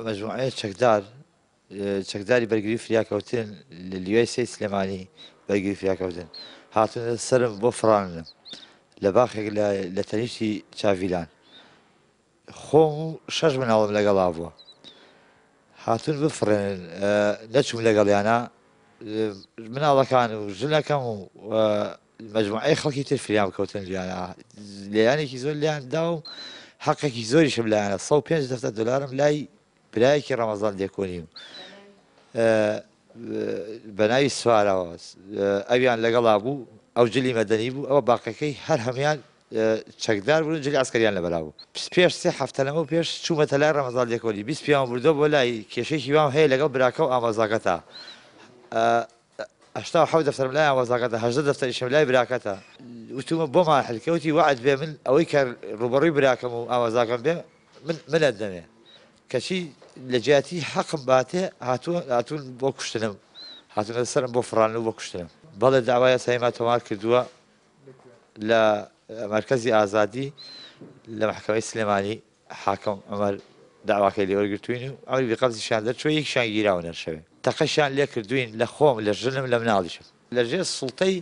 مەجموعەیە چەکدار چەکداری بەرگری فریاکەوتن لە لیوای سێی سلێمانی بەرگری فریاکەوتن هاتوونە سەرم بۆ فڕاننم لە باخێک لە تەنیشتی چاڤیلان خۆم و شەش مناڵم لەگەڵا بووە هاتوون بفڕێنن نەچووم لەگەڵیانە مناڵەکان و ژنەکەم و مەجموعەی خەڵکی تر فریام کەوتن لیانە لێیانێکی زۆر لیان دا و حەقێکی زۆریشم لایانە 105 دەفتەر دۆلارم لای برایەکی ڕەمەزان دێکۆنی و بە ناوی سوارەوە ئەویان لەگەڵا بوو ئەو جلی مەدەنی بوو ئەوە باقەکەی هەر هەموان چەکدار بوون جلی عەسکەریان لەبەرا بوو پێش سێ هەفتە لەمەو پێش چوومەتە لای ڕەمەزان دێکۆنی 20 پیاوم بردووە بۆ لای کێشەیەکی وام هەیە لەگەڵ براکە و ئامۆزاکەتا 87 دەفتەرم لای ئامۆزاکەتە، 18 دەفتەریشم لای براکەتە. وتومە بۆمان حل کە، وتی وەعد بێ من ئەوەی کە ڕووبەڕووی براکەم و ئامۆزاکەم بێ من منت دەمێ. کەچی لە جیاتی حەقم باتێ هاتوون هاتوون بۆ کوشتنم، هاتوونە سەرم بۆ فڕاندن و بۆ کوشتنم. بەڵێ داوای یاساییمان تۆمار کردووە لە مەرکەزی ئازادی لە مەحکەمەی سلێمانی. حاکم عومەر دەعواکەی لێ وەرگرتووین و ئەمری بی قەبزیشیان دەرچووە یەکیشیان گیراونە شەوێ تەقەشیان لێ کردووین لە خۆم لە ژنم لە مناڵیشم. لە ژێر سوڵتەی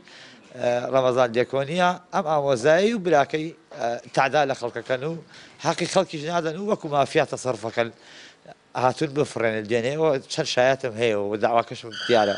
ڕەمەزان دێکۆنیە ئەم ئامۆزای و براکەی تەعدا لە خەڵکەکەن و حەقی خەڵکیش نادەن و وەکو مافیا تەسەروفەکەن هاتوون بفڕێنن دێنێ و چەند شایەتم هەیە و دەعواکەشم دیارە.